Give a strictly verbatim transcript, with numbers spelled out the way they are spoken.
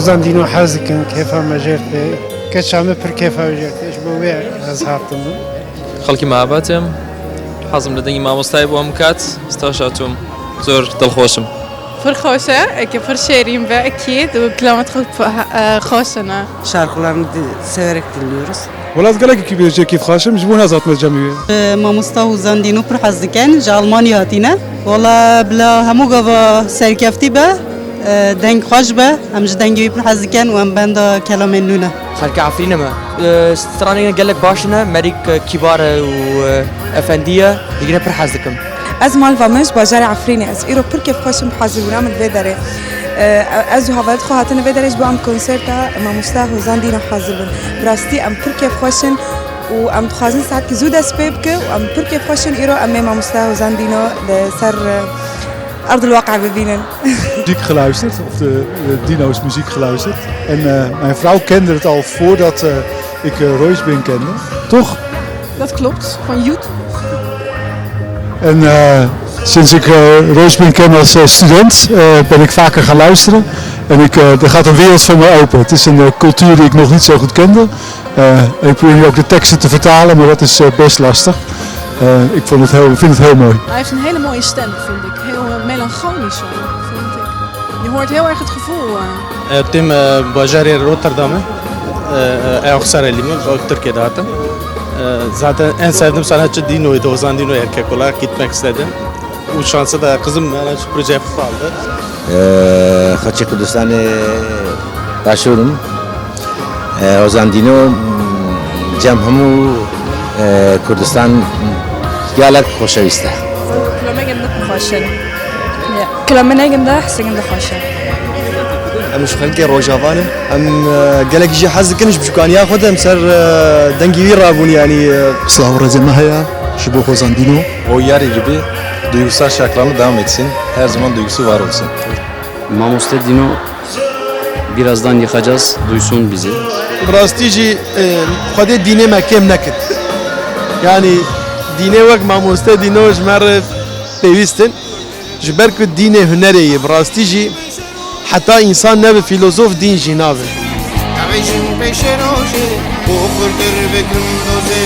Hozan Dîno hez dikin, kêfa me jêr tê. Keça min pir kêfa wî jêr tê. Ji bo wê ez hatim. Xelkî Mehabetê im. Hezim li dengê mamostayê bo em kat. Staşa çûm. Zor dilxweş im. Pir xweş e, eke pir şêrîn be, ekîd û kilamet xwe, e, xweş e. Şarkılarını di-, severek dinliyoruz. Wala ez gelek kî-, kêfxweş im, ji bo hûn ez hatime cemê wê. E, mamosta Hozan Dîno pir hez dikin, ji Almanya hatîne. Wala bila hemû gava serkeftî be, e, deng xweş be, em ji dengê wî pir hez dikin û em benda kelamên nû ne. Xelkê Efrînê me. E, stranê gelek baş ne, merîk, e, kîbar e û, e, efendî ye, hîgine pir hez dikim. Ez malva me ji bajarê Efrînê, ez îro pir kêfxweş im bi hazir bûna min vê derê. E, ez û hevalêt xwe hatine vê derê ji bo em konserta mamosta Hozan Dîno hazir bin. Bi rastî em pir kêfxweş in û em dixwazin saetkî zû dest pê bike û em pir kêfxweş in îro em ê mamosta Hozan Dîno li ser, e, erdil waqe bibînin. Musik geluisterd, of de, eh, Dino's muziek geluisterd. En, eh, mijn vrouw kende het al voordat, eh, ik, eh, Royce Bing kende. Toch? Dat klopt, van YouTube. En, eh, sinds ik, eh, Royce Bing ken als, eh, student, eh, ben ik vaker gaan luisteren. En ik, eh, er gaat een wereld voor mij open. Het is een, eh, cultuur die ik nog niet zo goed kende. Eh, en ik probeer nu ook de teksten te vertalen, maar dat is, eh, best lastig. Eh, ik vond het heel, ik vind het heel mooi. Hij heeft een hele mooie stem, vind ik. Heel, eh, melancholisch, eh, vind ik. Je hoort heel erg het gevoel, eh. Ertem, eh, bajarê Rotterdam e. Eh, eh, ew xisar elî min, ew Tirkiye de hatim. Eh, zaten en sevdiğim sanatçı Dino'ydu. Ozan Dino erkek olarak gitmek istedim. Û şansa da qizim, yani, şu proje yapıp aldı. Ee, Xaçê Kurdistanê Başûr im. Ee, Ozan Dîno, cem hemû, ee, Kurdistan gelek xweşewîst e. Kilamê ginde xweş e. Kilamê ginde, hesê ginde xweş e. Em ji xelkê Rojava ne. Em, e, gelekî jî hez dikin ji biçûkaniya xwe de em ser, e, dengê wî rabûn, yanî, e. Silav û rêzê me heye ji bo Hozan Dîno. O yarı gibi duygusal şarkılarını devam etsin. Her zaman duygusu var olsun. Mamoste Dino birazdan yıkacağız, duysun bizi. Bi rastî jî, e, Xwedê dînê me kêm nekir. Yanî dînê wek mamoste Dîno ji me re pêwîst in. Ji ber ku dînê hunerê ye, bi rastî jî heta însan nebe fîlozof dîn jî nabe. Evê jin pêşerojê, û xurtir bikin dozê.